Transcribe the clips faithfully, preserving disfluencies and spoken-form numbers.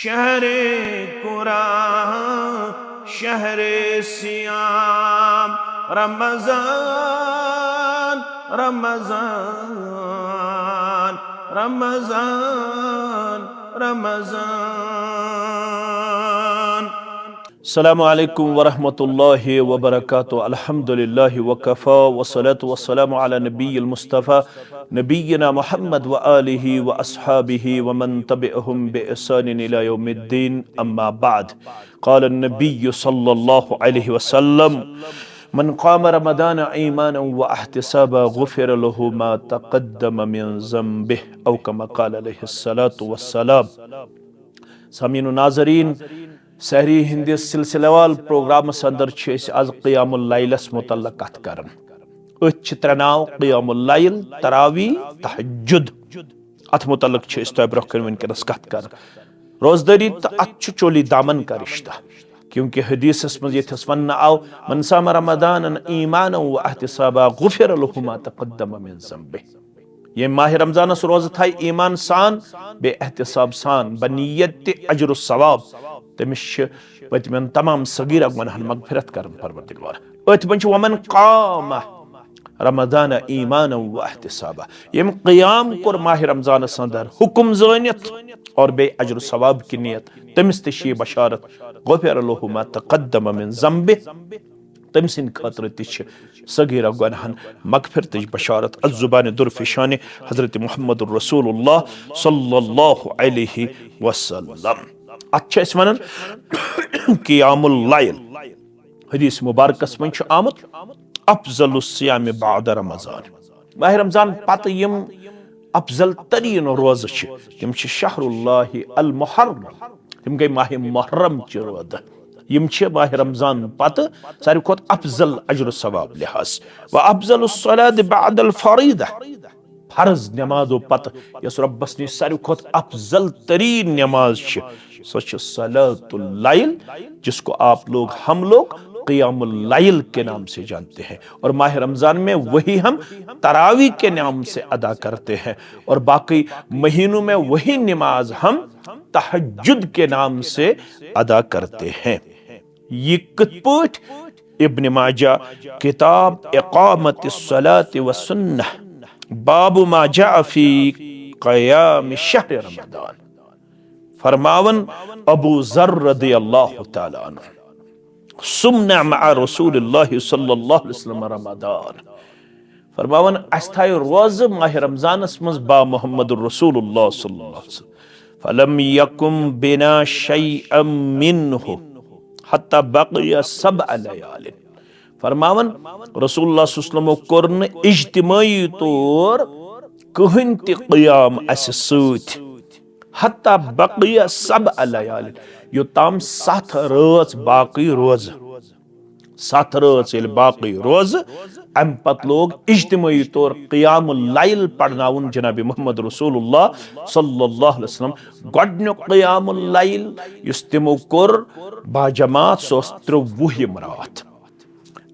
شهر قرآن، شهر صيام، رمضان، رمضان، رمضان، رمضان. السلام عليكم ورحمة الله وبركاته. الحمد لله وكفى، والصلاة والسلام على نبي المصطفى نبينا محمد وآله وأصحابه ومن تبعهم بإحسان إلى يوم الدين. أما بعد، قال النبي صلى الله عليه وسلم: من قام رمضان إيمانا واحتسابا غفر له ما تقدم من ذنبه، أو كما قال عليه الصلاة والسلام. سامعین و ناظرین، سحری ہندس سلسلہ وار پروگرامس اندر چھ أسۍ آز قیام اللیلس متعلق کتھ کران۔ أتھۍ چھ ترٛےٚ ناو: قیام اللیل، تراویح، تہجد۔ اتھ متعلق چھ أسۍ تۄہہِ برونٛہہ کنہِ وٕنکیٚنس کتھ کران۔ روزدٲری تہٕ اتھ چھ چولی دامن کا رشتہ، کیونکہ حدیثس منٛز یتھس وننہٕ آو: من صام رمضان ایمانا و احتسابا غفر له ما تقدم من ذنبه۔ ییٚمۍ ماہِ رمضانس روزٕ تھایہِ ایمان سان، بیٚیہِ احتساب سان، بنیت تہِ اجر و ثواب، تٔمِس چھِ پٔتمٮ۪ن تمام صغیرہ گۄناہن مغفرت کران پروردگار۔ أتھۍ منٛز چھُ: ومن قام رمضان ایمانا و احتسابا۔ ییٚمۍ قیام کوٚر ماہِ رمضانس اندر حکم زٲنِتھ اور بیٚیہِ اجر و ثواب کہِ نیت، تٔمِس تہِ چھِ یہِ بشارت: غفر له ما تقدم من ذنبه۔ تٔمۍ سٕنٛدِ خٲطرٕ تہِ چھِ صغیرہ گۄناہن مغفرتٕچ بشارت۔ از زبان درفشان حضرت محمد رسول اللہ صلی اللہ علیہ وسلم۔ اتھ چھِ أسۍ ونان قیام اللیل۔ حدیث مبارکس منٛز چھُ آمُت: افضل الصیام بعد رمضان۔ ماہِ رمضان پتہٕ یِم افضل ترین روزٕ چھِ، تِم چھِ شہر اللہ المحرم۔ تِم گٔے ماہِ محرم چہِ روزٕ۔ یِم چھِ ماہِ رمضان پتہٕ ساروی کھۄتہٕ افضل اجر و ثواب لحاظ۔ و افضل الصلاة بعد الفریضہ۔ فرض نمازو پتہٕ یۄس رۄبس نِش ساروی کھۄتہٕ افضل ترین نماز چھِ، سۄ چھِ صلاۃ اللیل، جس کو آپ لوگ، ہم لوگ قیام اللیل کے نام سے جانتے ہیں، اور ماہ رمضان میں وہی ہم تراویح کے نام سے ادا کرتے ہیں، اور باقی مہینوں میں وہی نماز ہم تہجد کے نام سے ادا کرتے ہیں۔ یہ کتھ پٲٹھۍ؟ ابن ماجہ، کتاب اقامت الصلاۃ والسنہ، باب ما جاء فی قیام شہر رمضان۔ فرماون ابو ذر رضی اللہ تعالی عنہ، صمنا مع رسول اللہ صلی اللہ علیہ وسلم رمضان۔ فرماون، اسہِ تھایہِ روزٕ ماہِ رمضانس منٛز با محمد رسول اللہ صلی اللہ علیہ وسلم۔ فلم یکم بنا شیئا منہ حتی بقی سبع لیال۔ فرماون، رسول اللہ صلی اللہ علیہ وسلمو کوٚر نہٕ اجتماعی طور کٕہٕنۍ تہِ قیام اسہِ سۭتۍ۔ حتی بقی سبع لیال، یوٚتام ستھ رٲژ باقٕے روزٕ۔ ستھ رٲژ ییٚلہِ باقٕے روزٕ، امہِ پتہٕ لوگ اجتماعی طور قیام اللیل پرناوُن جناب محمد رسول اللہ صلی اللہ علیہ وسلم۔ گۄڈنیُک قیام اللیل یُس تِمو کوٚر باجماعت، سُہ اوس ترٛۆوُہِم راتھ۔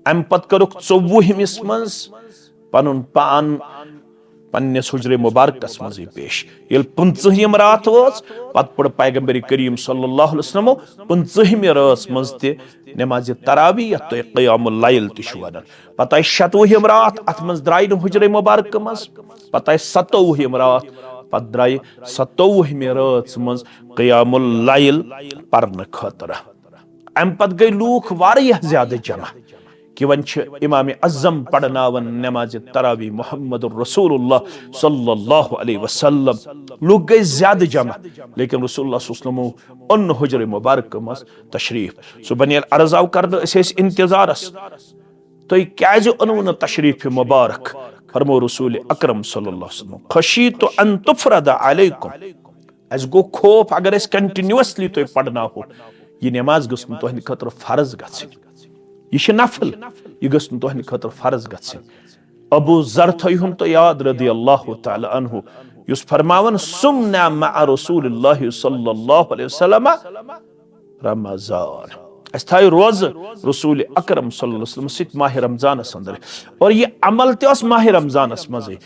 امہِ پتہٕ کٔرٕکھ ژوٚوُہمِس منٛز پنُن پان پننِس حجرِ مبارکس منٛزٕے پیش۔ ییٚلہِ پٕنٛژٕہِم راتھ وٲژ، پتہٕ پوٚر پیغمبر کریم صلی اللہ علیہ وسلمو پٕنٛژٕہمہِ رٲژ منٛز تہِ نمازِ تراویح، یتھ تُہۍ قیام اللیل تہِ چھِو ونان۔ پتہٕ آیہِ شتوُہِم راتھ، اتھ منٛز درٛاے نہٕ حجرِ مبارکہٕ منٛز۔ پتہٕ آیہِ ستووُہِم راتھ، پتہٕ درٛایہِ ستووُہمہِ رٲژ منٛز قیام اللیل پرنہٕ خٲطرٕ۔ امہِ پتہٕ گٔے لوٗکھ واریاہ زیادٕ جمع۔ کہِ وۄنۍ چھِ امام اعظم پرناوان نمازِ تراویح محمد رسول اللہ صلی اللہ علیہ وسلم۔ لوٗکھ گٔے زیادٕ جمع، لیکن رسول اللہ صلی اللہ علیہ وسلمو اوٚن نہٕ حجرِ مبارکہٕ منٛز تشریف۔ سُہ بنیل عرض آو کرنہٕ، أسۍ ٲسۍ انتظارس، تُہۍ کیازِ اوٚنوٕ نہٕ تشریف مبارک؟ فرمو رسول اکرم صلی اللہ علیہ وسلم، خشیت ان تفرض علیکم۔ اسہِ گوٚو خوف، اگر اسہِ کنٹینیوسلی تُہۍ پرناوہو، یہِ نماز گٔژھ نہٕ تُہنٛدِ خٲطرٕ فرض گژھٕنۍ۔ یہِ چھِ نفل، یہِ گٔژھ نہٕ تُہنٛدِ خٲطرٕ فرض گژھٕنۍ۔ ابو ذر تھٲیہُن تُہۍ یاد رضی اللہ تعالی عنہ، یُس فرماوان، صمنا مع رسول اللہ صلی اللہ علیہ وسلم رمضان۔ اسہِ تھایہِ روزٕ رسول اکرم صلی اللہ علیہ وسلم سۭتۍ ماہِ رمضانس اندر۔ اور یہِ عمل تہِ اوس ماہِ رمضانس منٛزٕے۔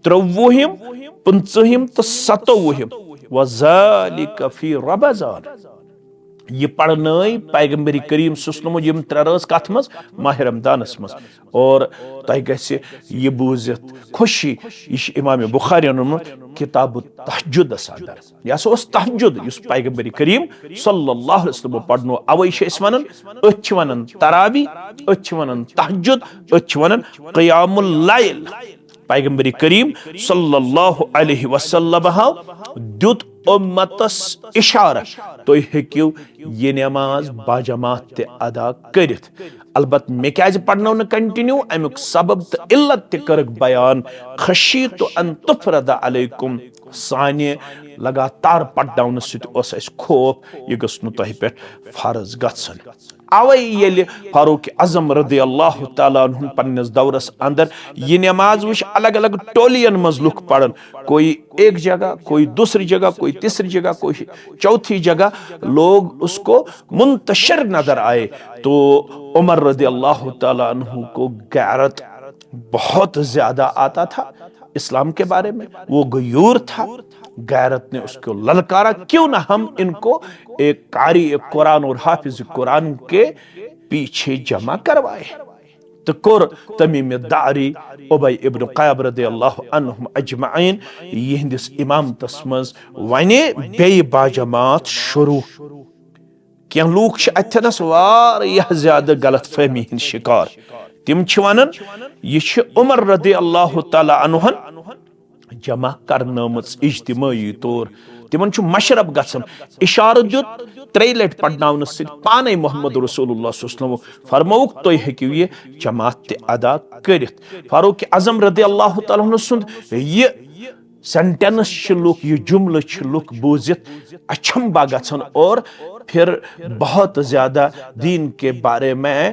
ترٛۆوُہِم، پٕنٛژٕہِم تہٕ ستووُہِم۔ وذالک فی رمضان۔ یہ پرنٲے پیغمبر کریم صلی اللہ علیہ وسلم یِم ترٛےٚ رٲژ کتھ منٛز؟ ماہ رمضانس منٛز۔ اور تۄہہِ گژھِ یہِ بوٗزِتھ خوشی، یہِ چھُ امام بخاری یَن ووٚنمُت کتاب التہجدس اندر۔ یہِ ہسا اوس تہجد یُس پیغمبر کریم صلی اللہ علیہ وسلم پرنو۔ اوے چھِ أسۍ ونان، أتھۍ چھِ ونان تراوی، أتھۍ چھِ ونان تہجد، أتھۍ چھِ ونان قیام اللیل۔ پیغمبر کریم صلی اللہ علیہ وسلم ہاو دیُت امتس اشارہ، تُہۍ ہیٚکِو یہِ نماز باجماعت تہِ ادا کٔرِتھ۔ البتہ مےٚ کیازِ پرنٲو نہٕ کنٹینیو، امیُک سبب تہٕ علت تہِ کٔرٕکھ بیان، خشیت ان تفرض علیکم، سانہِ لگاتار پرناونہٕ سۭتۍ اوس اسہِ خوف یہِ گٔژھ نہٕ تۄہہِ پٮ۪ٹھ فرض گژھٕنۍ۔ اوے ییٚلہِ فاروق اعظم رضی اللہ تعالیٰ عنہ پننِس دورس اندر یہِ نماز وٕچھ، الگ الگ ٹولیَن منٛز لُکھ پران، کوئی ایک جگہ، کوئی دوسری جگہ، کوئی تیسری جگہ، کوئی چوتھی جگہ، لوگ اس کو منتشر نظر آئے۔ تو عمر رضی اللہ تعالیٰ عنہ کو غیرت بہت زیادہ آتا تھا اسلام کے بارے میں، وہ غیور تھا۔ غیرت نے اس کو للکارا، کیوں نہ ہم ان کو ایک قاری قرآن اور حافظ قرآن کے پیچھے جمع کروائے۔ تہٕ کوٚر تمیم داری، ابی ابن کعب رضی اللہ عنہم اجمعین، یہندس امامتس منٛز ونے بیٚیہِ باجماعت شروع۔ کینٛہہ لوٗکھ چھِ اتھنس واریاہ زیادٕ غلط فہمی ہٕنٛدۍ شکار۔ تِم چھِ ونان، یہِ چھِ عمر رضی اللہ تعالیٰ عنہن جمع کرنٲمٕژ اجتماعی طور۔ تِمن چھُ مشرب گژھان۔ اشارٕ دیُت ترٛیٚیہِ لٹہِ پرناونہٕ سۭتۍ پانے محمد رسول اللہ صلی اللہ علیہ وسلم، فرمووُکھ، تُہۍ ہیٚکِو یہِ جماعت تہِ ادا کٔرِتھ۔ فاروق اعظم رضی اللہ تعالیٰ عنہ سُنٛد یہِ سینٹینس چھِ لُکھ، یہِ جملہٕ چھِ لُکھ بوٗزِتھ اچھمبا گژھان اور پھر بہت زیادہ دین کے بارے میں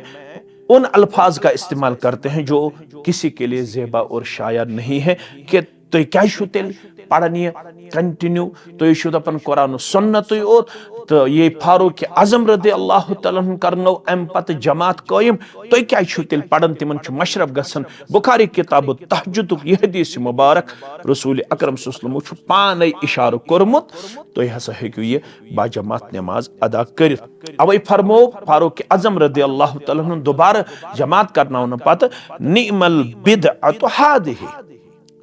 ان الفاظ کا استعمال کرتے ہیں جو کسی کے لیے زیبا اور شایع نہیں ہے کہ تُہۍ کیٛازِ چھِو تیٚلہِ پران یہِ کنٹینیو؟ تُہۍ چھِو دپان قرآن و سنتٕے اوت، تہٕ یہِ فاروق اعظم رضی اللہ تعالیٰ عنہ کرنو امہِ پتہٕ جماعت قٲیِم، تُہۍ کیٛازِ چھِو تیٚلہِ پران؟ تِمن چھُ مشرب گژھان۔ بخاری کتاب التہجدُک یہِ حدیث مبارک، رسول اکرم صلی اللہ علیہ وسلم چھُ پانے اشارٕ کوٚرمُت، تُہۍ ہسا ہیٚکِو یہِ باجماعت نماز ادا کٔرِتھ۔ اوے فرمو فاروق اعظم رضی اللہ تعالیٰ عنہ دوبارہ جماعت کرناونہٕ پتہٕ، نعم البدعۃ ہذہ،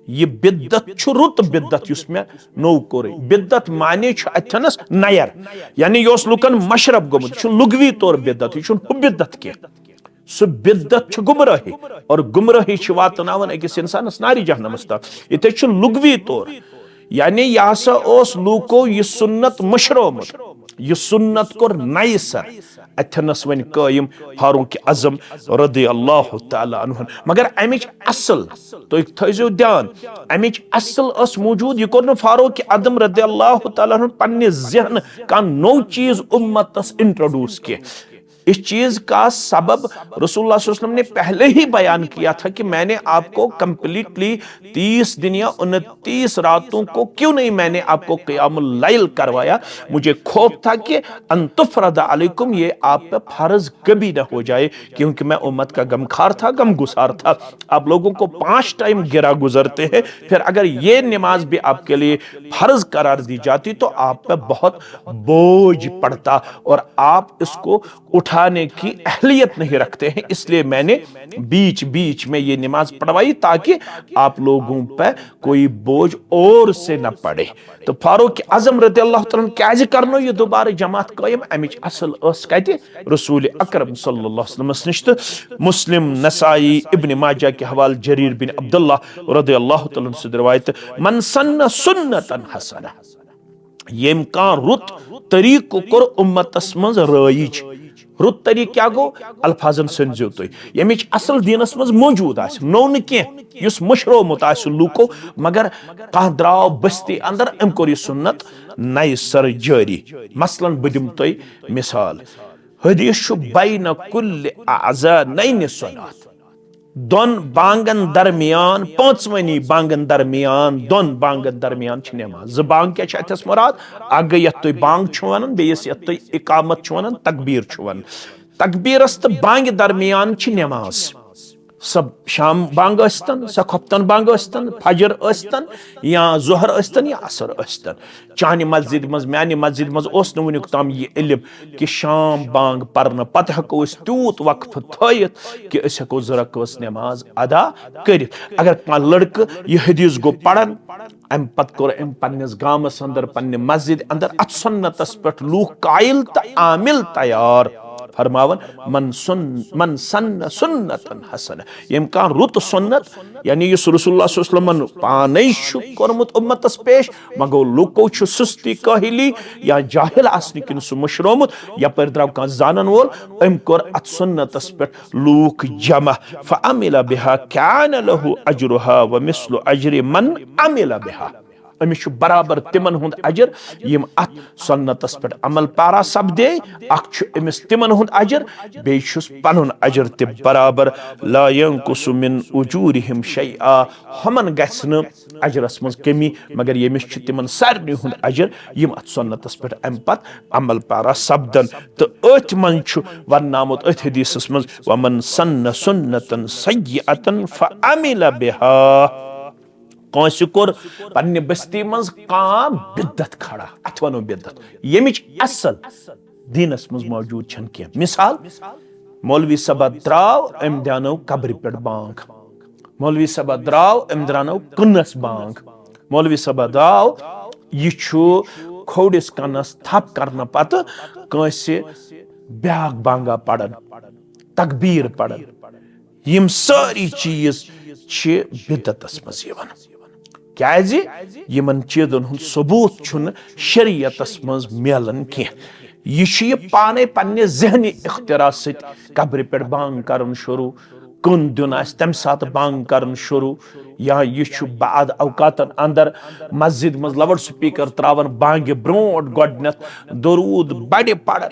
یہِ بدعت چھُ رُت بدعت یُس مےٚ نوٚو کوٚرُے۔ بدعت معنی چھُ اتھنس نیر، یعنی یہِ اوس لُکن مشرب گوٚمُت، یہِ چھُ لغوی طور بدعت، یہِ چھُنہٕ ہُہ بدعت کینٛہہ۔ سُہ بدعت چھُ گمراہی، اور گمراہی چھِ واتناوان أکِس انسانس نارِ جہنمس تام۔ ییٚتہِ چھُ لغوی طور، یعنی یہِ ہسا اوس لوٗکو یہِ سُنت مٔشرومُت، یہِ سُنت کوٚر نَیہِ سر اتھنس وۄنۍ قٲیِم فاروق اعظم رضی اللہ تعالیٰ عنہ۔ مگر امِچ اصل، تُہۍ تھٲیزیو دیان، امِچ اصل ٲس موجود، یہِ کوٚر نہٕ فاروق اعظم رضی اللہ تعالیٰ عنہ پننہِ ذہنہٕ کانٛہہ نوٚو چیٖز امتس انٹروڈیوس کینٛہہ۔ اس چیز کا سبب رسول اللہ صلی اللہ علیہ وسلم نے پہلے ہی بیان کیا تھا کہ میں نے آپ کو کمپلیٹلی تیس دن یا انتیس راتوں کو کیوں نہیں میں نے آپ کو قیام اللیل کروایا؟ مجھے خوف تھا کہ ان تفرض علیکم، یہ آپ پہ فرض کبھی نہ ہو جائے، کیونکہ میں امت کا غمخوار تھا، غم گسار تھا۔ آپ لوگوں کو پانچ ٹائم گرا گزرتے ہیں، پھر اگر یہ نماز بھی آپ کے لیے فرض قرار دی جاتی تو آپ پہ بہت بوجھ پڑتا اور آپ اس کو اٹھانے کی اہلیت نہیں رکھتے ہیں، اس لیے میں نے بیچ بیچ میں یہ نماز پڑھوائی تاکہ آپ لوگوں پہ کوئی بوجھ اور سے نہ پڑے۔ تو فاروق اعظم رضی اللہ تعالیٰ عنہ کیازِ کرنو یہ دوبارہ جماعت قائم؟ امچ اصل ٲس کتہِ؟ رسول اکرم صلی اللہ علیہ وسلمس نش۔ تہٕ مسلم، نسائی، ابن ماجہ کے حوالہ جریر بن عبداللہ رضی اللہ تعالیٰ عنہ سٕنٛز روایت، من سن سنتا حسنہ، ییٚمۍ کانٛہہ رُت طریٖقہٕ کوٚر اُمتس منٛز رٲیِج۔ رُت طریٖقہٕ کیٛاہ گوٚو؟ الفاظن سٔنزیو تُہۍ، ییٚمِچ اصل دیٖنس منٛز موجود آسہِ، نوٚو نہٕ کینٛہہ، یُس مٔشرومُت آسہِ لوٗکو، مگر کانٛہہ درٛاو بستی اندر، أمۍ کوٚر یہِ سُنت نَیہِ سرٕ جٲری۔ مثلاً بہٕ دِمہٕ تۄہہِ مثال، حدیث چھُ، بین کل اذانین صلاۃ، دۄن بانگن درمیان، پانٛژوٕنی بانگن درمیان، دۄن بانگن درمیان چھِ نماز۔ زٕ بانگ کیٛاہ چھِ اتھس مراد؟ اکھ گٔے یتھ تُہۍ بانگ چھِو ونان، بیٚیِس یتھ تُہۍ اقامت چھِو ونان، تکبیر چھِو ونان۔ تکبیرس تہٕ بانگہِ درمیان چھِ نماز۔ سۄ شام بانگ ٲسۍتن، سۄ خۄفتن بانگ ٲسۍتن، فجر ٲسۍتن، یا ظہر ٲسۍتن، یا عصر ٲسۍتن۔ چانہِ مسجد منٛز، میانہِ مسجد منٛز اوس نہٕ وُنیُک تام یہِ علم کہِ شام بانگ پرنہٕ پتہٕ ہٮ۪کو أسۍ تیوٗت وقفہٕ تھٲیِتھ کہِ أسۍ ہٮ۪کو زٕ رکٲژ نماز ادا کٔرِتھ۔ اگر کانٛہہ لڑکہٕ یہِ حدیث گوٚو پران، امہِ پتہٕ کوٚر أمۍ پننِس گامس اندر، پننہِ مسجد اندر اتھ سنتس پٮ۪ٹھ لوٗکھ قائل تہٕ عامل تیار۔ فرماوان، "من سن، من سن سنتن حسنہ"، ییٚمۍ کانٛہہ رُت سنت، یعنی یُس رسول اللہ صلی اللہ علیہ وسلمن پانے چھُ کوٚرمُت امتس پیش، مگر لوٗکو چھُ سستی، کٲہلی یا جاہل آسنہٕ کِنۍ سُہ مٔشرومُت، یپٲرۍ درٛاو کانٛہہ زانن وول، أمۍ کوٚر اتھ سنتس پٮ۪ٹھ لوٗکھ جمع، فعمل بها کان له اجرها ومثل اجر من عمل بها۔ أمِس چھُ برابر تِمن ہُنٛد اجر یِم اتھ سنتس پٮ۪ٹھ عمل پیرا سپدے، اکھ چھُ أمِس تِمن ہُنٛد اجر، بیٚیہِ چھُس پنُن اجر تہِ برابر، لا ينقص من اجورهم شيئا، ہُمن گژھِ نہٕ اجرس منٛز کمی، مگر ییٚمِس چھُ تِمن سارنٕے ہُنٛد اجر یِم اتھ سنتس پٮ۪ٹھ امہِ پتہٕ عمل پیرا سپدن۔ تہٕ أتھۍ منٛز چھُ وننہٕ آمُت أتھۍ حدیثس منٛز، "ومن سن سنة سيئة فعمل بها"۔ کٲنٛسہِ کوٚر پننہِ بستی منٛز کانٛہہ بدعت کھڑا، اتھ ونو بدعت، ییٚمِچ اصل دیٖنس منٛز موجود چھنہٕ کینٛہہ۔ مثال، مولوی صٲبا درٛاو، أمۍ دیٛانٲو قبرِ پٮ۪ٹھ بانگ۔ مولوی صٲبا درٛاو، أمۍ درٛانٲو کٕنس بانگ۔ مولوی صٲبا درٛاو، یہِ چھُ کھوڑِس کنس تھپھ کرنہٕ پتہٕ کٲنٛسہِ بیٛاکھ بانگا پران، تکبیٖر پران۔ یِم سٲری چیٖز چھِ بدعتس منٛز یِوان، کیازِ یِمن چیٖزن ہُنٛد ثبوت چھُنہٕ شریعتس منٛز میلان کینٛہہ۔ یہِ چھُ یہِ پانے پننہِ ذہنی اختراع سۭتۍ قبرِ پٮ۪ٹھ بانگ کرُن شروع، کٕن دیُن آسہِ تمہِ ساتہٕ بانگ کرُن شروع، یا یہِ چھُ بعض اوقاتن اندر مسجد منٛز لاؤڈ سپیکر تراوان بانگہِ برونٛٹھ گۄڈٕنیتھ درود بڑِ پران۔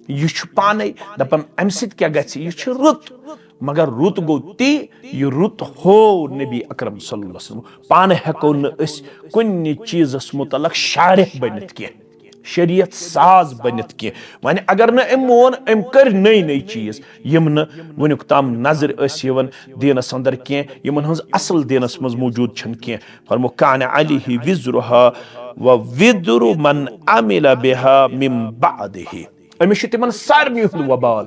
یہِ چھُ پانے دپان، امہِ سۭتۍ کیٛاہ گژھِ؟ یہِ چھُ رُت، مگر رُت گوٚو تی، یہِ رُت ہوو نبی اکرم صلی اللہ علیہ وسلم۔ پانہٕ ہٮ۪کو نہٕ أسۍ کُنہِ چیٖزس متعلق شارح بٔنِتھ کینٛہہ، شریعت ساز بٔنِتھ کینٛہہ۔ وۄنۍ اگر نہٕ أمۍ مون، أمۍ کٔرۍ نٔے نٔے چیٖز، یِم نہٕ وُنیُک تام نظرِ ٲسۍ یِوان دیٖنس اندر کینٛہہ، یِمن ہٕنٛز اصل دیٖنس منٛز موجود چھنہٕ کینٛہہ۔ فرمو، "کان علیہ وزرها ووزر من عمل بها من بعده"۔ أمِس چھُ تِمن سارنٕے ہُنٛد وبال،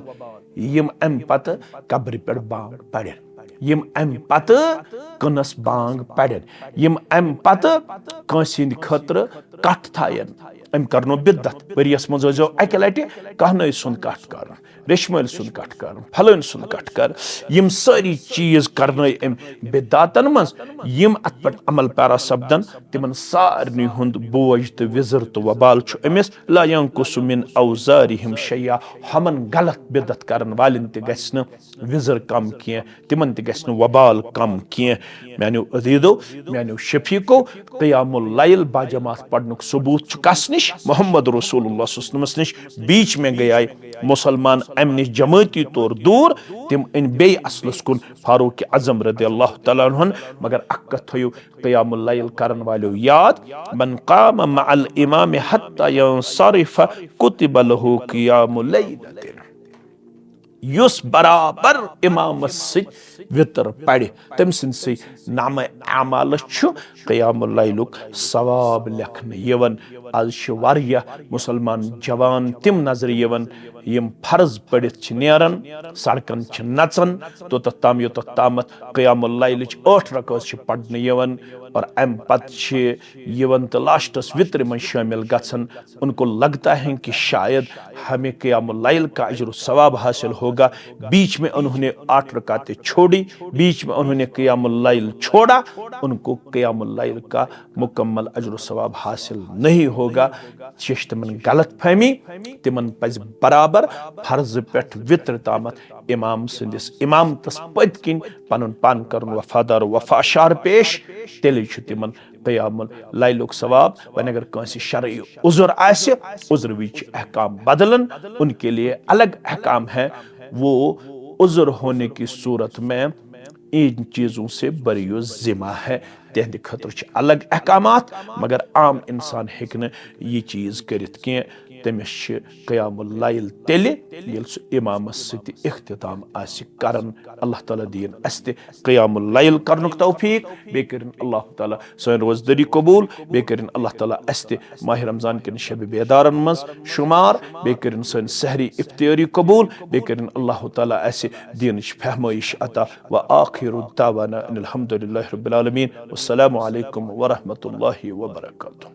یِم امہِ پتہٕ قبرِ پٮ۪ٹھ بانگ پرن، یِم امہِ پتہٕ کٕنس بانگ پرن، یِم امہِ پتہٕ کٲنٛسہِ ہٕنٛدِ خٲطرٕ کٹھ تھاین۔ أمۍ کرنو بدعت۔ ؤریس منٛز ٲسۍزیو اکہِ لٹہِ کہنٲے سُنٛد کٹھ کرُن، ریشمٲلۍ سُنٛد کٹھ کرُن، پھلٲنۍ سُنٛد کٹھ کرُن۔ یِم سٲری چیٖز کرنٲے أمۍ بدعتن منٛز، یِم اتھ پٮ۪ٹھ عمل پیرا سپدن، تِمن سارنٕے ہُنٛد بوج تہٕ وزر تہٕ وبال چھُ أمِس۔ لا ينقص من اوزارهم شيئا، ہمن غلط بدعت کرن والٮ۪ن تہِ گژھِ نہٕ وزر کم کینٛہہ، تِمن تہِ گژھِ نہٕ وبال کم کینٛہہ۔ میانیو عزیزو، میانیو شفیقو، قیام اللیل باجماعت پرنُک ثبوت چھُ کس نِش؟ محمد رسول اللہ صلی اللہ علیہ وسلمس نِش۔ بیچ میں گٔیے مسلمان امہِ نِش جمٲعتی طور دوٗر، تِم أنۍ بیٚیہِ اصلس کُن فاروق اعظم رضی اللہ تعالیٰ عنہ۔ مگر اکھ کتھ تھٲیِو قیام اللیل کرن والیو یاد، "من قام مع الامام حتى ينصرف كتب له قيام ليلة"۔ یُس برابر امامس سۭتۍ وِتر پرِ، تٔمۍ سٕنٛدسٕے نامہ اعمالس چھُ قیام اللیلُک ثواب لیکھنہٕ یِوان۔ از چھِ واریاہ مسلمان جوان تِم نظرِ یِوان، یِم فرض پٔرِتھ چھِ نیران، سڑکن چھِ نژان، توٚتتھ تام یوٚتتھ تامتھ قیام اللیلٕچ ٲٹھ رکٲژ چھِ پرنہٕ یِوان، اور امہِ پتہٕ چھِ یِوان تہٕ لاسٹس وِترِ منٛز شٲمِل گژھان۔ ان کو لگتا ہے کہ شاید ہمیں قیام اللیل کا اجر و ثواب حاصل ہوگا۔ بیچ میں انہوں نے آٹھ رکعتیں چھوڑی، بیچ میں انہوں نے قیام اللیل چھوڑا، ان کو قیام اللیل کا مکمل اجر و ثواب حاصل نہیں ہوگا۔ یہِ چھِ تِمن غلط فہمی۔ تِمن پزِ برابر فرض پٮ۪ٹھ وِتر تامتھ امام سٕنٛدِس امامتس پٔتۍ کِنۍ پنُن پان کرُن وفادار و وفا شار پیش، تیٚلے چھُ تِمن قیام اللیلُک ثواب۔ وۄنۍ اگر کٲنٛسہِ شرعی عذر آسہِ، عذر وِزِ چھِ احکام بدلن، ان کے لیے الگ احکام ہے۔ وہ عذر ہونے کی صورت میں ان چیزوں سے بری الذمہ ہے، تہندِ خٲطرٕ چھِ الگ احکامات، مگر عام انسان ہیٚکہِ نہٕ یہِ چیٖز کٔرِتھ کینٛہہ۔ تٔمِس چھِ قیام اللیل تیٚلہِ، ییٚلہِ سُہ اِمامَس سۭتۍ اختتام آسہِ کران۔ اللہ تعالیٰ دِیِن اَسہِ تہِ قیام اللیل کرنُک توفیق، بیٚیہِ کٔرِن اللہ تعالیٰ سٲنۍ روزدٲری قبوٗل، بیٚیہِ کٔرِن اللہ تعالیٰ اَسہِ تہِ ماہِ رمضان کٮ۪ن شبِ بیدارن منٛز شُمار، بیٚیہِ کٔرِن سٲنۍ سحری افطٲری قبوٗل، بیٚیہِ کٔرِن اللہ تعالیٰ اَسہِ دیٖنٕچ فہمٲیش عطا۔ وآخر دعوانا ان الحمد للہ رب العالمین۔ والسلام علیکم ورحمۃ اللہ وبرکاتہ۔